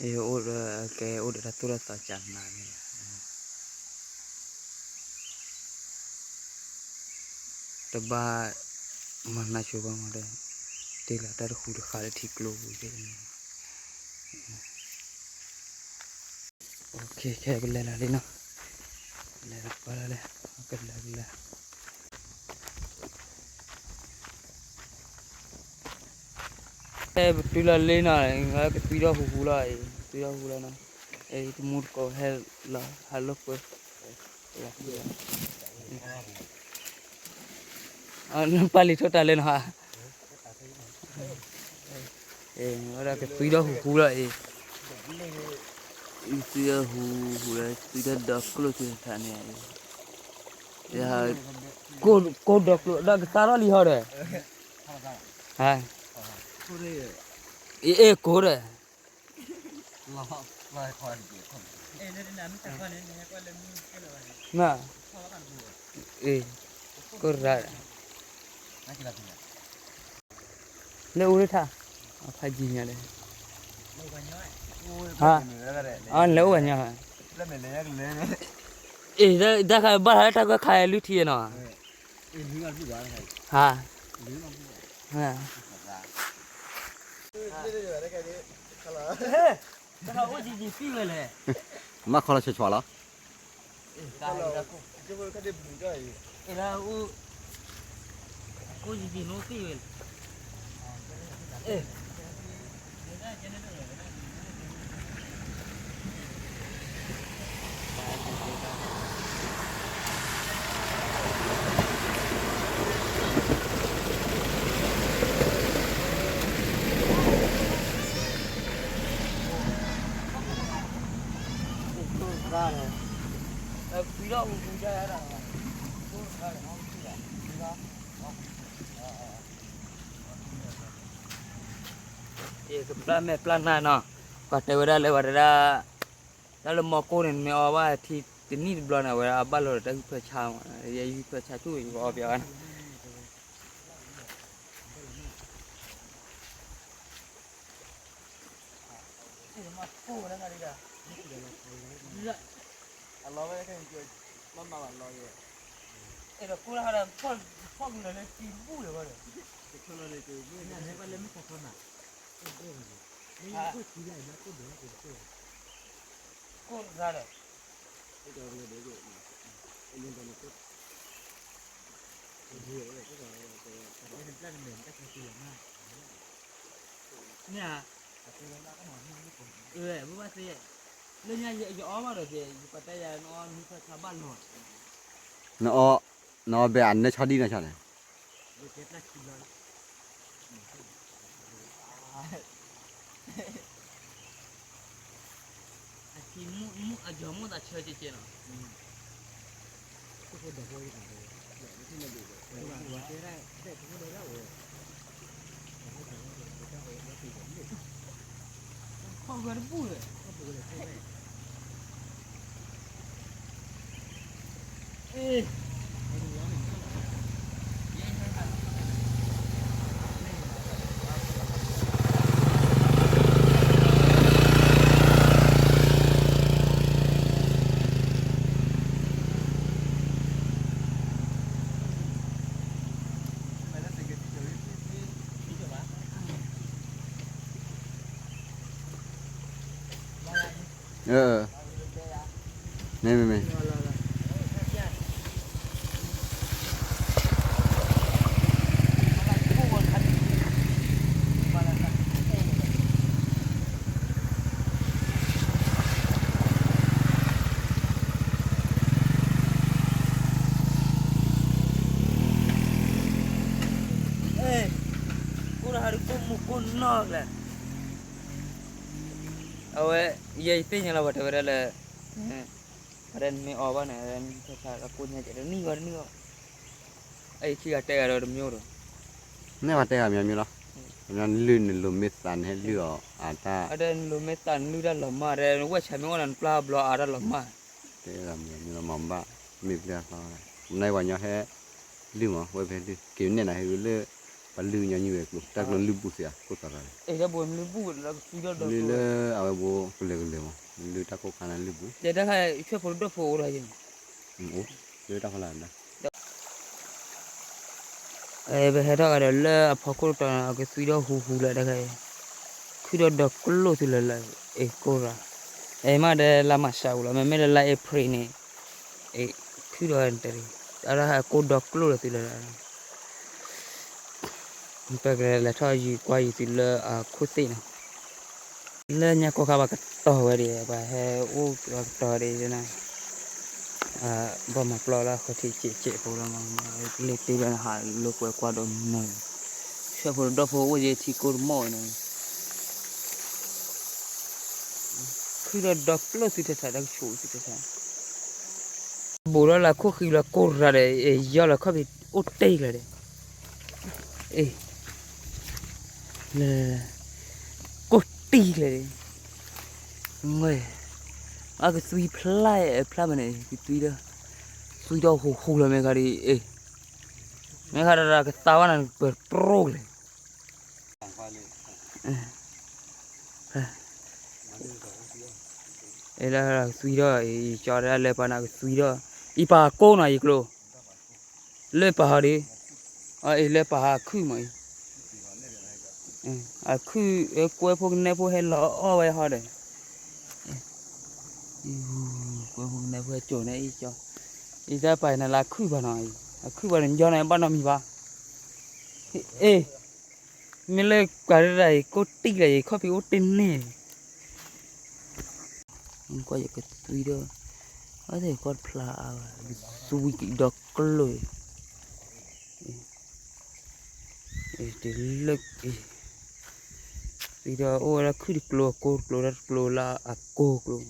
အိၣ်ဒီး ကဲအိၣ်ဒီးတၢ်သိၣ်တၢ်သီကၢ်နၤန့ၣ် တဘၣ် မၤနၢ်ဆိဘၣ်မးဒီး တ့ၢ်လီၤတၢ်တဃူတဃာ်လၢထံကျိပူၤသ့ၣ်န့ၣ် ခဲပလဲၤလီၤလံနီၤ, လဲၤလီၤပၢလီၤလဲၣ်, ကလဲၤကလဲၤ အဲ ပတုၤလီၤလံနီၤ, ကသွံထီၣ်ဟူဟူလီၤအံၤ, သွံထီၣ်ဟူလီၤနီၤ, အံၤတမူတကိးဟဲလီၤ ဟးလိာ်ကွဲ နပာ်လံၤထီၣ်တၢ်လၢနီၤ, ဝဲဒၣ်ကသွံထီၣ်ဟူဟူလီၤအံၤ, သွံထီၣ်ဟူဟူလီၤ သွံထီၣ်ဒီကျိၣ်သွံထီၣ်န့ၣ်, ကိၢ်ဒီကျိၣ်ဒီးကသါထီၣ်လံဟီဒီး, အ့ၣ်ကိၢ်ဒီး မ့ၢ် ကိၢ်ရၣ် လၢအူရထါ အဖးယံၤညါဒီး ဟါ အလဲၤအိၣ်ဝဲညါ အ့ၣ် တၢ်ခါဘၣ်ဟးလၢတၢ်ကွဲခါလွံၢ်ထံနီၤ ဟါ အိၣ်ယံၤယံၤသံဝဲလဲၣ် မ့ၢ်ခီလီၤဆွဲဆွးလီၤ ကပျၢ်မဲာ်ပျၢ်နါနီၤ, ပှၤတဲဝဲဒၣ်လၢပှၤတဲဒၣ်, တၢ်လၢမီၢ်ကိၢ်န့ၣ် မ့ၢ်အီဘၣ်ထံတနံၣ်တဘျီန့ၣ် အဝဲဒၣ်အဘၣ်လိာ်ဒီးတၢ်ဂုၢ်ဖၢဆါမး, ယဲဂုၢ်ဖၢဆါဆူၣ် ယကအီပယီၤန့ၣ် နအီ နအီဘဲအနၢဆီဒံၣ်နီၤဆီန့ၣ် မ့ၢ် မ့ၢ် မ့ၢ် ကိၢ်တဟါဒုးကိၢ်မူကိၢ်နီၢ်လဲၣ်, အဝဲ ယဲယသ့ၣ်ညါလီၤ ပှၤတဲဝဲဒၣ်လၢ အဝဲဒၣ်နမ့ၢ်အီဘၣ်န့ၣ် အဝဲဒၣ်နဟံၣ်ဖၢဆါ အကိၢ်ညါကဲးတနံၣ်ဂီၢ်တနံၣ်ဂီၢ်, အအံၤခံဂၤတဲဂၤဒီးတမံၤဒီး, မ့ၢ်ပှၤတဲဂၤမံၤမံၤလီၤ, နလုၢ်နလိၤမ့ၢ်သးနဟဲလုၢ်အီၤအတၢ်, အဒၣ်နလိၤမ့ၢ်သးနလုၢ်တၢ်လီၤမၢ် ဒီးနဝဲၢ်ဆါမ့ၢ်အိၣ်ဒီးနပျၢ်ဘျီအါတၢ်လီၤမၢ်, တဲဂၤမံၤမံၤလီၤမၤဘၣ်, မ့ၢ်ပျဲၢ်အသီ, နပှၤညီဟဲ လုၢ်မး ဝဲဖဲလုၢ် က့ၤနဲၣ်နၤဟဲဂုာ်လၢ ပှၤလုၢ်ညီနုၢ်ဝဲကျိ တၢ်ကျိလုၢ်ဘူၣ်သ့ဧါ ခိၣ်သီတၢ်န့ၣ်, လုၢ်လၢအဝဲဘိကလဲၤကလဲၤမး လုၢ်တၢ်ခိၣ်ခါန့ၣ်လုၢ်ဘူၣ်, အိၣ်လၢတၢ်ခိၣ်ခါန့ၣ်လုၢ်ဘူၣ်, ပဟဲထီၣ်ဂၤဒီးလၢအဖီခိၣ်တီၤန့ၣ် အကသွံထီၣ်ဟူးဟူးလၢတခါအံၤ, ခုၣ်ဒီးဒီကျိၣ်သုလၢလၢ, အ့ၣ်ကိၢ်ရၤ, အ့ၣ်မးဒီးလါမၤရှးပူၤလီၤ မ့မ့ၢ်လၢလါအ့ဖြ့ၣ်န့ၣ်, အ့ၣ်, ခုၣ်ဒီးတရံး, အဒၣ်ကိၢ်ဒီကျိၣ်လၢသုလၢလၢ ပကလဲၤထီၣ်ယံၤကွၢ်ယံၤသုလၢအခိၣ်သ့ၣ်နီၤ, လၢညါကိၢ်ခါပှၤကတီၤဝဲဒၣ် ပှၤဟဲအိၣ်ပှၤကတီၤဒၣ်, ဘၣ်မၤပျီလၢအဃၢၤထံးစဲးစဲးဖိလီၤ, လ့ၣ်တ့လၢနဟးလိာ်ကွဲကွၢ်ဒီးမၢ, ဆၢဖိတဒီဖိအိၣ်ယဲထံကိၢ်တမီၢ်ဝဲန့ၣ်, ခုၣ်ဒီးဒီကျိၣ်သုတထါ တၢ်ကဆိးသုတထါ ဘူးထီၣ်လၢခိၣ်ဃံလၢကိၢ်ရၤဒီး အ့ၣ် ယီၢ်လီၤခီၣ်ဖံးအိၣ်တ့ၢ်ကျၢၤဒီး, အ့ၣ်, လၢ, ကိၢ်တံၢ်ကျၢၤဒီး, ဝဲ, အကသွံဖျါဖျါမးန့ၣ် ကသွံဒီး, သွံဒီးဟူးဟူးလီၤမ့ၢ်ခါဒီး အ့ၣ်, မ့ၢ်ခါဒီးကသါဝဲန့ၣ်ပတြိၣ်ကျၢၤ အ့ၣ်လၢသွံဒီး အံၤကၠီဒၣ်လၢပှၤန့ၣ်ကသွံဒီး, အံၤပာ်ကိၢ်နီၤယကျိ, လၢပာ်ဟီဒ်, အအံၤလၢပာ်ဟီအခုၣ်မးအံၤ, အခုၣ်, ကွဲဖိကနဲဖိဟဲလီၤအီၣ်ဝဲဟီဒီး, ကွဲဖိကနဲဖိဟဲစိာ်န့ၣ်အံၤကၠီ, အံၤတၢ်ပာ်န့ၣ်လၢအခုၣ်ဘၣ်နီၤအံၤ, အခုၣ်ဘၣ်န့ၣ်ယီၢ်န့ၣ်ဘၣ်နီတမံၤဘၣ်, အ့ၣ် မ့ၢ်လၢပှၤတဒၣ်အံၤ ကိၢ်တံၢ်လၢအံၤ ခီၣ်ဖံးအိၣ်တ့ၢ်န့ၣ်, ကွၢ်ယကသွံဒီး, အဝဲသ့ၣ်ကွၢ်တဖျါအါဘၣ်, သွံကဒီကျိၣ်, တလၢ, သွံဒီးအိၣ်ဝဲဒၣ်ခုၣ်တကျိၤ အကိၢ်တကျိၤ တၢ်တကျိၤလၢအကိၢ်ကျိၤ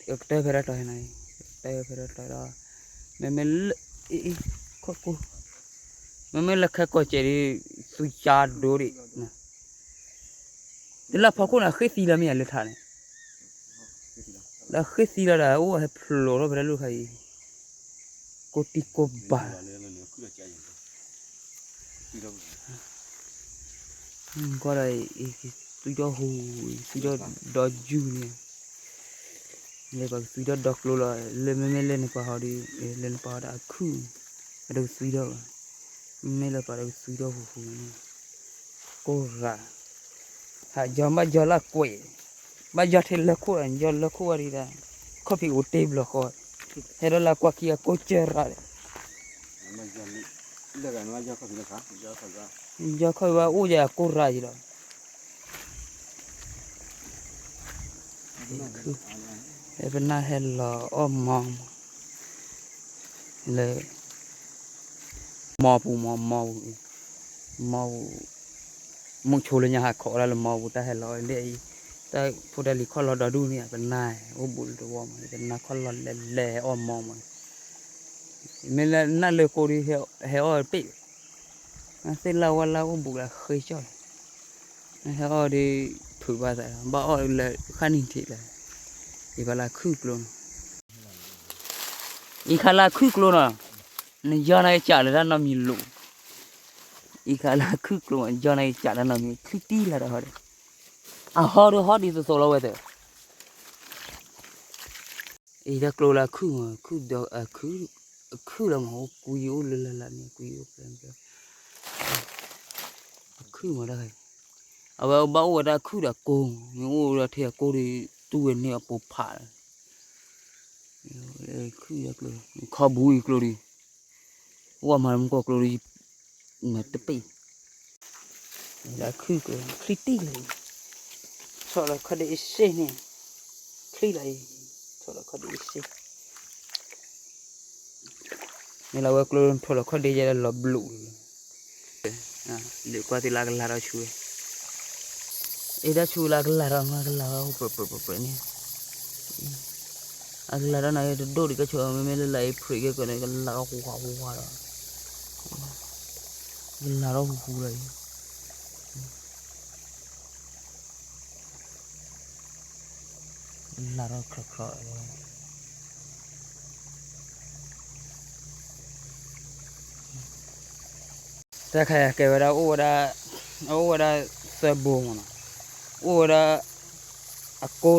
ကတၢၢ်ဖဲတၢ်တီၤဟဲနီၤ, ကတၢၢ်ဖဲတၢ်တီၤဒီး, မ့မ့ၢ်လၢ, ခိၣ်ကိၢ်, မ့မ့ၢ်လၢခဲကိးကဲးဒ်, သွံကၠါဒိဒံး, တလၢဖီခိၣ်န့ၣ် ဃ့သံလီၤမ့ၢ်ယၤလၢထါန့ၣ်, လၢဃ့သံလီၤဒီး အိၣ်ဟဲဖျိးထီၣ်ဖဲတၢ်လၢခါအံၤ, ကိၢ်တံၢ်ကိၢ်ဘၣ် ကွၢ်ဒီး, သွံထီၣ်ဟူး, သွံထီၣ်ဒီးယုၢ်န့ၣ်, လၢပှၤကသွံထီၣ်ဒီကျိၤလီၤ, လၢမ့မ့ၢ်လၢနပာ်ဟီဒီး, လၢနပာ်ဟီဒီးအခုၣ်, အတကသွံထီၣ်ဘၣ်, မ့မ့ၢ်လၢပှၤတကသွံထီၣ်ဟူးဟူးန့ၣ်, ကိၢ်ဂၤ, ဟးယီၤဘၣ်ယီၤလၢကွဲး, ဘၣ်ယီၤထဲလၢခိၣ်ဒီး ယီၤလၢခိၣ်ဝဲဒၣ်, ခီၣ်ဖံးအိၣ်တ့ၢ်ဘျီဃီ, ဟဲဒီးလၢကွၢ်ခံအကိၢ်ကၢရၣ်ဒီး ယီၤခီၣ်ဖံးဘၣ်အိၣ်ယၤကိၢ်ရၣ်ယံၤလီၤ, ပနၢ်ဟဲလီၤအီၣ်မီၤမး, လၢ, မီၤပူၤမီၤ, မီၤပူၤ, မီၤပူၤ မုၢ်ဆိလၢညါဟးခိးလၢလၢမီၤပူၤ တၢ်ဟဲလီၤလၢအံၤ, တၢ်ဖိတၢ်လံၤခီၣ်လီၤဒီဒူၣ်န့ၣ် ပနၢ်အိၣ်ဘူးလၢတဝီမး ပနၢ်ခီၣ်လီၤလဲၤလဲၤဟဲအီၣ်မီၤမး, မ့ၢ်လၢနၢ်လၢကိၢ်ဒီး ဟဲအီၣ်တပ့ၢ်, သ့ၣ်လၢဝဲလၢအိၣ်ဘူးလၢဃ့ကၠီၣ်, ဟဲအီၣ်ဒီး ဖုးဘၣ်သး ဘၣ်အီၣ်လၢဃၣ်နံၣ်ထံးလၢ, အံၤဖးလၢခုၣ်ကျိနီၤ အံၤခါလၢခုၣ်ကျိနီၤ, နယီၢ်နကစးလၢတၢ်နီတမံၤလိာ်, အံၤခါလၢခုၣ်ကျိ ယီၢ်နကစးလၢနီတမံၤ ခုၣ်တံၢ်လၢတၢ်ဟီဒီး, အဟီဒီးဟီဒ်သိးသိးလီၤဝဲသ့ၣ်, အံၤတၢ်ကျိလၢခုၣ်မး ခုၣ်ဒီး, ခုၣ်လီၤမး အိၣ်ကွံအိၣ်လၢလၢလၢန့ၣ် ကွံအိၣ်ဖဲ, အခုၣ်မးတၢ်, အဝဲဘၣ်အိၣ်ဝဲဒၣ်ခုၣ်ဒီးကိၢ်, မ့ၢ်အိၣ်ဝဲဒၣ်ထဲအကိၢ်ဒီး တူၢ်ဝဲန့ၢ်အပိာ်ဖးလီၤ ခုၣ်ယၤကျိ, ခီဘူအံၤကျိဒီး, ဝဲမၤမူကီၢ်ကျိဒီး, မၤတပ့ၢ်, လၢခုၣ်ကျိ, ချံတံၢ်လၢအံၤ, ဆီၣ်လီၤခီၣ်ဒ့အစ့ၢ်န့ၣ်, ချံလီၤအံၤ, ဆီၣ်လီၤခီၣ်ဒ့အစ့ၢ် မ့ၢ်လၢဝဲကျိထီၣ်လီၤခီၣ်ဒ့ယဲလီၤဘျုး, ဒုးကွၢ်သ့လၢအကလၤထီၣ်ဆူဝဲ, အ့ၣ် တၢ်ဆူလၢအကလၤထီၣ်မး ကလၤထီၣ်ပှဲၤပှဲၤပှဲၤပှဲၤန့ၣ်, အကလၤထီၣ်န့ၣ် တဒိၣ်ဒံးကဲဆိး မ့မ့ၢ်လၢလၢအ့ဖြ့ၣ်ကဲကီးန့ၣ် ကလၤထီၣ်ဟူးဟူးဟူးဟူးဒီး, ကလၤထီၣ်ဟူးဟူးလီၤအံၤ လၤထီၣ်ချီချီလီၤ, တၢ်ခါအံၤကဲဝဲဒၣ် အိၣ်ဝဲဒၣ်, အိၣ်ဝဲဒၣ်သၢဘိမ့ၢ်နီၤ, အိၣ်ဝဲဒၣ် အကိ,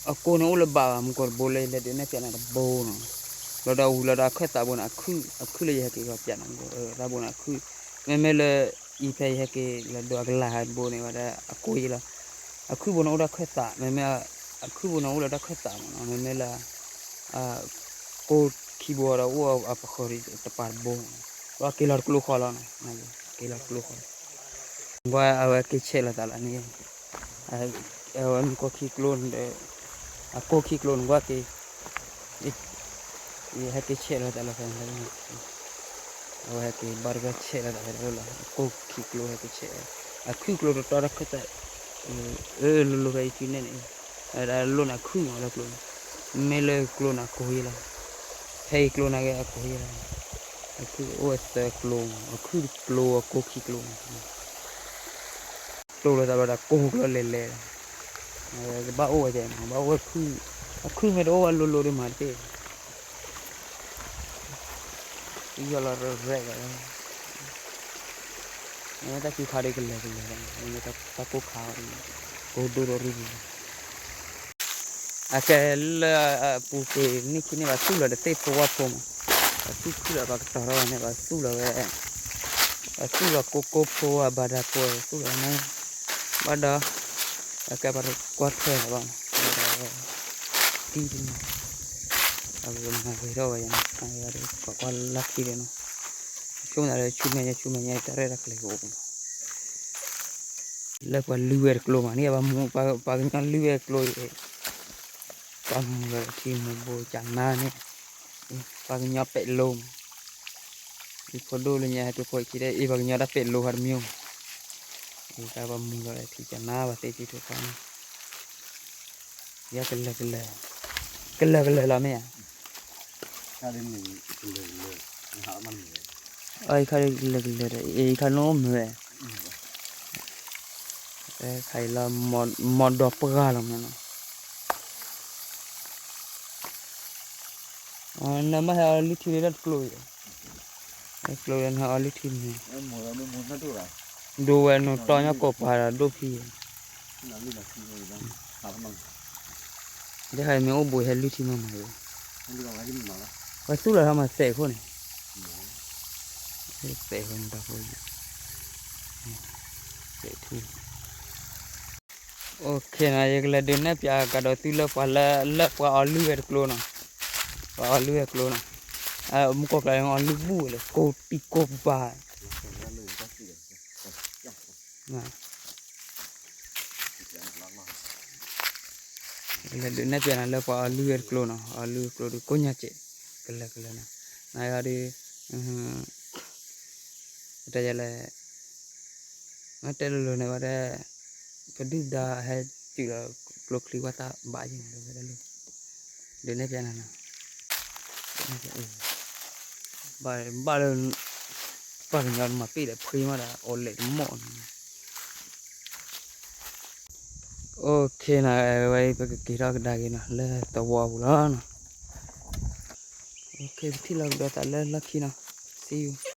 အကိန့ၣ်အိၣ်လၢဘၣ်ဘၣ် မူကီၢ်တဘိလၢ လဲၤဒုးနဲၣ်ဖျါန့ၣ်တဘိနီၤ, လီၤဒီးဝံၤလီၤဒီးအခၢၣ်သးဘိန့ၣ် အခုၣ်, အခုၣ်လၢယဟဲက့ၤဂီၤပၠးန့ၣ် တၢ်ဘိန့ၣ်အခုၣ်, မ့မ့ၢ်လၢ အံၤဖဲယဟဲက့ၤလီၤဒိးအကလၤဟးတဘိန့ၣ် ဝဲဒၣ်အကိၢ်ယဲလီၤ, အခုၣ်ဘိန့ၣ်အိၣ်ဒီးခၢၣ်သး မ့မ့ၢ်, အခုၣ်ဘိန့ၣ်အိၣ်လၢတၢ်ခၢၣ်သးမ့ၢ်နီၤ, မ့မ့ၢ်လၢ ကိၢ်ခံဘိဒီးအိၣ်အပဃီၤတပၤတဘိ, ဒီးက့ၤလီၤတကျိဃီလီၤနီၤ, က့ၤလီၤတကျိဃီလီၤ, ကွၢ်အဝဲက့ၤဆဲးလီၤသးလီၤန့ၣ်, အဝဲမ့ၢ်ကိၢ်ခံကျိန့ၣ်ဒီး, အကိၢ်ခံကျိန့ၣ်ကွၢ်က့ၤ, ယဟဲက့ၤဆဲးလီၤသးလီၤဖဲန့ၣ်, အဝဲဟဲက့ၤဘၣ်တဘၣ်ဆဲးလီၤသးဖဲန့ၣ်လီၤ, အကိၢ်ခံကျိဟဲက့ၤဆဲး, အခုၣ်ကျိတတီတခၢၣ်သး, အၢ လိၤလိၤဖဲယစုနဲၣ်န့ၣ်, ဝဲဒၣ်လိၣ်န့ၣ်အခုၣ်မးလၢကျိန့ၣ်, မ့ၢ်လၢကျိန့ၣ်အကိၢ်ယဲလီၤ, ဖဲအံၤကျိန့ၣ်က့ၤအကိၢ်ယဲလီၤ, အခုၣ်အိၣ်ဝဲသၢကျိမး အခုၣ်တကျိအကိၢ်ခံကျိမး တိၢ်လီၤသးဘၣ်ဒီးကိၢ်ကျိလဲၤလဲၤလီၤ, တဘၣ်အိၣ်ဝဲဒ်န့ၣ် ဘၣ်အိၣ်ဝဲခုၣ်, အခုၣ်မ့ၢ်တအိၣ်ဝဲလိၤလိၤဒ်မးတဘ့ၣ်, ယီၢ်လီၤရဲၣ်ရဲၣ်လီၤ, တၢ်စုခါဒီးကလဲၤကလဲၤလီၤ, တၢ်ကိၢ်ခါအီၤဒီး, ကိၢ်ဒိၣ်ဒီးရူၢ်ရူၢ်လီၤ အကဲလၢအပူၤကွံာ်နံၣ်ခံန့ၣ် ပှၤသူၣ်လီၤတသ့ၣ်ဖိဝၣ်ဖိမး, ပှၤသူၣ်ခုလီၤပှၤကတီၤထီၣ်ဘၣ်န့ၣ် ပှၤသူၣ်လီၤဝဲ, ပှၤသူၣ်လီၤကိၢ်ကိၢ်ဖိဝၣ်ဘၣ်ဒၣ်ဖိသူၣ်လီၤန့ၣ်, ဘၣ်ဒီး, အကဲပှၤတကွၢ်ထွဲလီၤဘၣ်မး, ဘၣ်ဒီး, တံၢ်တနီၤ, အဝဲမၤဂ့ၤထီၣ်ဝဲယၤန့ၣ် ပှၤကွၢ်လၢခံဒီးနီၤ, ဆိကမိၣ်သးလၢဆူမဲာ်ညါဆူမဲာ်ညါတၢ်ရဲၣ်တၢ်ကျဲၤကအိၣ်မး လၢပှၤလုၢ်ဝဲတကျိမးန့ၣ် ပှၤကညီလုၢ်ဝဲတကျိအံၤ, ပှၤမူလီၤထံမူဘိကနါန့ၣ်, ပှၤကညီပဲာ်လိမး, ယဖိဒိၣ်လၢညါဟဲက့ၤဖိခံဒီး အ့ၣ်ပှၤကညီတၢ်ပဲာ်လိဟးတမံၤမး, အံၤတၢ်ပှၤမူလီၤထံကနါပှၤသ့ၣ်ကံထိဖါန့ၣ်, ယကလၢာ်ကလၢာ်, ကလၢာ်ကလၢာ်လီၤမ့ၢ်ဧါ အံၤခါဒ်ကလဲၤကလဲၤဒီး အံၤခါန့ၣ်အိၣ်မုာ်ဝဲ, ခါအံၤလီၤ မီၢ်ဒီပှၢ်လီၤမ့ၢ်နီၤ, နမ့ၢ်ဟဲအီၤလုၢ်ထံလၢတၢ်တကျိအံၤ, တကျိလၢနဟဲအီၤလုၢ်ထံန့ၣ်, ဒိဝဲနတီၢ်ညါကိးပၤဒီးဒိၣ်ဖံ, တခါအံၤမ့ၢ်အိၣ်ဘိးဟဲလုၢ်ထံမးမး, ပှၤသူၣ်လီၤထီၣ်မးသဲးခိၣ်န့ၣ်, သဲးခိၣ်န့ၣ်တၢ်ဖိ, သဲးထူ OKနီၤ, ယကလဲၤဒုးနဲၣ်ပၠးကဒီးသုလၢပှၤလၢ လၢပှၤအီၤလုၢ်ဝဲတကျိနီၤ, ပှၤအီၤလုၢ်ဝဲတကျိနီၤ, မူကီၢ်ကျါအီၤလုၢ်ဘူၣ်ဝဲလၢ ကိၢ်တံၢ်ကိၢ်ဘါ လဲၤဒုးနဲၣ်ပၠးနၤလၢပှၤအီၤလုၢ်ဝဲတကျိနီၤ, အီၤလုၢ်ကျိဒုးကိးညါစဲး, ကလၢာ်ကလၢာ်နီၤ, နယီၤဒုး, တယလဲၣ်, မ့ၢ်တဲလိၤလိၤန့ၣ်ဝဲဒၣ်, ပဒုၣ်ဒါဟဲတုၤလီၤကျိချံဝဲတၢ်ဘၣ်ယဲၢ်န့ၣ်ဝဲဒၣ်လီၤ, ဒုးနဲၣ်ပၠးနၤနီၤ, ဘၣ်လၢ ပှၤကညီမၤပ့ၢ်ဒီးဖှံမးဒီး အိၣ်လဲၤတမီၢ်န့ၣ်, OKနီၤ, ဝဲအံၤပကက့ၤထီၣ်ကဒါက့ၤနီၤ လၢသဝီပူၤလီၤနီၤ, OK ပထံၣ်လိာ်ကဒီးသးလၢလီၢ်ခံနီၤ, See you.